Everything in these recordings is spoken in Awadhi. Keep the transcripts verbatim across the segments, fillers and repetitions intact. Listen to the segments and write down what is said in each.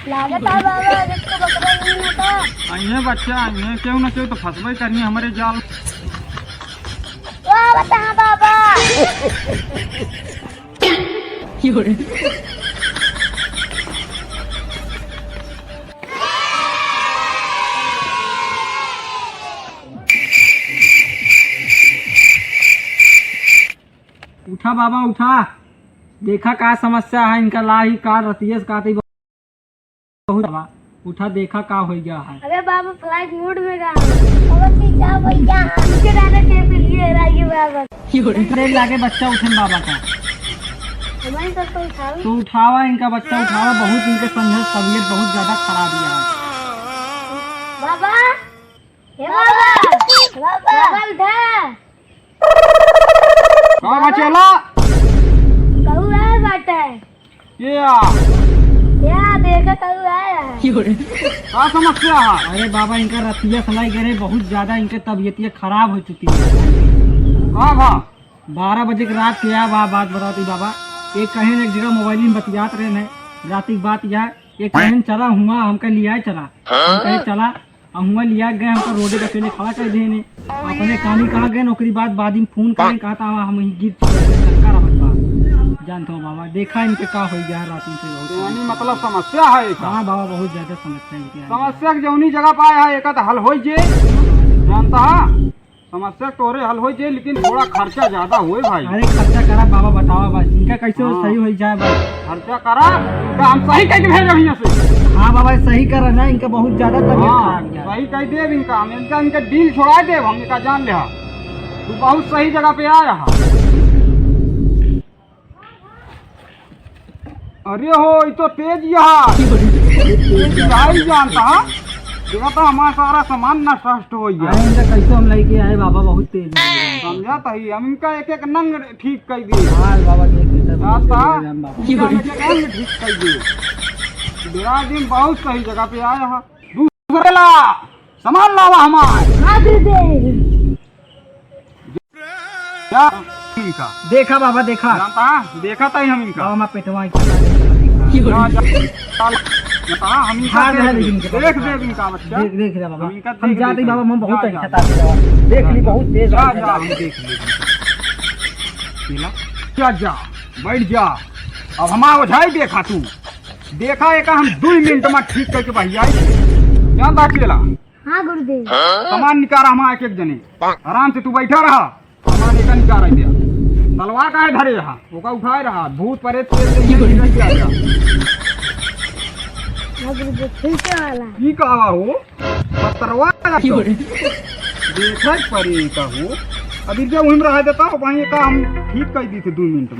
लागत है बाबा, जिसको बकरा नहीं होता। अइहें बच्चा, अइहें, केहू ना केहू तो फंसबे करिहें हमरे जाल। वाह, बता बाबा। उठा बाबा, उठा, देखा का समस्या है इनका, लाही का रतिये से कहते बहुत बाबा, उठा, देखा का हो गया है। अरे बाबा, flight mode में गा। बाबा, पीछा हो गया है। पीछे डाले टेप लिए रागी बाबा। देर लागे बच्चा उठन बाबा का। हमारे सब तो उठाओ। तो उठावा इनका, बच्चा उठावा, बहुत इनके संघर्ष, तबीयत बहुत ज्यादा खराब है। बाबा, हे बाबा, बाबा, बाबा उठा। का बचेला? कहू आए बाटे। ये आ। या देखा कहू आए है। का समस्या है? अरे बाबा, इनका रतिया सलाई करे, बहुत ज्यादा इनके तबीयतिया खराब हो चुकी है। का भा? बारह बजे के रात के आ बा, बात बताती बाबा। एक कहे एक जगह मोबाइल में बतियात रहे हैं, रात की बात यह, एक कहे चला हुआ, हमका लियाए चला। हम कहे चला, आ हुआ लिया गए, हमका रोडे पे अकेले खड़ा कर देने। अपने कानी कहाँ गए, ओकरी बाद, बाद में फोन करें, कहता हम ही गिर चुके हैं, चक्कर आवत बा। जानत हो बाबा, देखा इनके का हो गया है रात में से बहुत। यानी मतलब समस्या है एक। हाँ बाबा, बहुत ज्यादा समस्या है इनके यहाँ। समस्या के जौनी जगह पाए है, एक तो हल हो जे, जानता है, समस्या तोरे हल हो जे, लेकिन थोड़ा खर्चा ज्यादा होए भाई। अरे खर्चा करा बाबा, बतावा बस, इनका कैसे हाँ। सही हो जाए बस। खर्चा करा, इनका हम सही कह के भेज रही से। हाँ बाबा, सही करा ना, इनका बहुत ज्यादा तबीयत हाँ, खराब है। सही कह देब इनका हम, इनका, इनका डील छोड़ा देब हम, इनका जान ले। तू बहुत सही जगह पे आया है। अरे हो, ई तो तेज यहाँ। तेज यहाँ ही जानता, हाँ? देखा तो हमारा सारा सामान नष्ट हो गया। अरे इनका कैसे हम लेके आए बाबा, बहुत तेज है। समझा तो ही, हम इनका एक एक नंग ठीक कर दिए। हाँ बाबा, देख लेते हैं, हाँ, बहुत तेज हाँ। है हम बाबा। इनका हम एक एक नंग ठीक कर दिए। बेरा दिन बहुत सही जगह पे आया है। दूसरे ला, सामान लावा हमार। हाँ गुरुदेव। क्या? इनका। देखा बाबा, देखा। जानता है? देखा था ही हम इनका। बाबा, मैं पेटवा ही खा लेता। जा, जा, जा, हम इनका हाँ, देख हाँ, ले। लेकिन इनके देख, पास देख इनका बच्चा। देख, देख ले बाबा। हम इनका हम देख जाते ही लेते बाबा, हम बहुत जा, जा। अच्छा था बाबा। देख जा, ली, जा। बहुत तेज जा, बात जा, है। हम देख लेते। पीला। जा, जा, बैठ जा। अब हमारा ओझाई देखा तू। देखा एका हम दो मिनट में ठीक करके भैया। जानता चेला। हाँ गुरुदेव। सामान निकारा हमारा एक एक जने। आराम से तू बैठा रहा। सामान एका निकारा दिया। तलवार काहे धरे रहा? ओका उठाए रहा। भूत प्रेत के लिए ये नहीं किया गया। हाँ गुरुदेव, खींचे वाला। ई का हो? पतरवा का तो। देखा परी का हो। अभी क्या उहिम रहा देता हो, वहीं का हम ठीक कर दी थे दो मिनट में।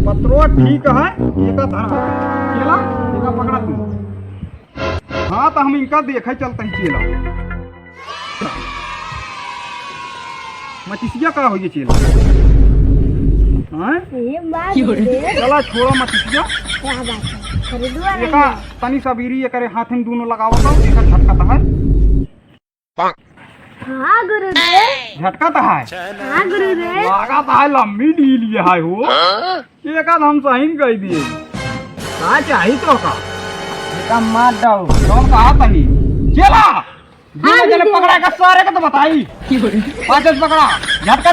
पतरवा ठीक है, एका धरा। चेला, एका पकड़ा तू। हाँ, तो हम इनका देखे चलते ही चेला। मचिसिया का होइए चेला? हाँ? ये बात है। चला, छोड़ा मचिसिया। क्या बात है? खरीदुआ नहीं एका है। तनी सबीरी एकरे हाथ में दोनों लगावत हो, एका झटकत है। हाँ गुरुदेव। झटकत है। हाँ गुरुदेव। लागत है लम्बी डील ये है हो। हाँ? एका हम सही में कह दिए। का चाही तो का? एका मार दो। कौन कहा तनी? चेला! हाँ, दीदी। पकड़ा का सारे का तो बताई। पाँच पकड़ा। झटका।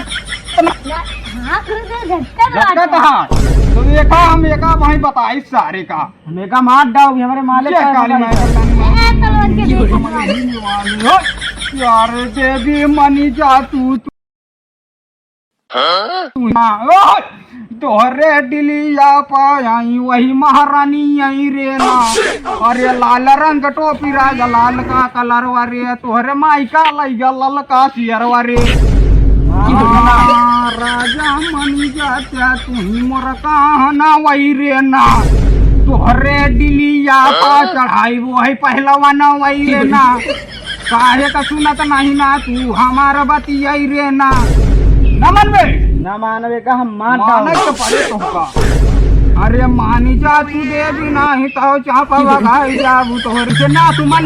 हाँ, गुरुदेव, झटका तो झटका तो आता है। तो एका हम एका भाई बताई सारे का। हम एका मार डाओ, ये हमारे मालिक ये का काली हमारे माई का लानी ए, तलवार के देख। हो। यार देवी मनी जा तू, तू। हाँ? तू ना, ओह! तोहरे डिलिया पाई वही महारानी आई रे ना। अरे लाल रंग टोपी राजा लाल का कलर वरे, तोहरे माई का लैया ललका सियर वरे। हाँ, राजा मनी जात्या तू ही मोर कहना वही रे ना। तोहरे डिलिया पा चढ़ाई वही पहलवान वही रे ना। काहे का सुनत नहीं ना तू हमार बतियाई रे ना। ना मनबे? ना मानबे का हम मार डाल। मानत तो पड़े तोहका। अरे मानी जा तू देवी नाही तो चापा बगाई जाबू तोहर से ना तू मन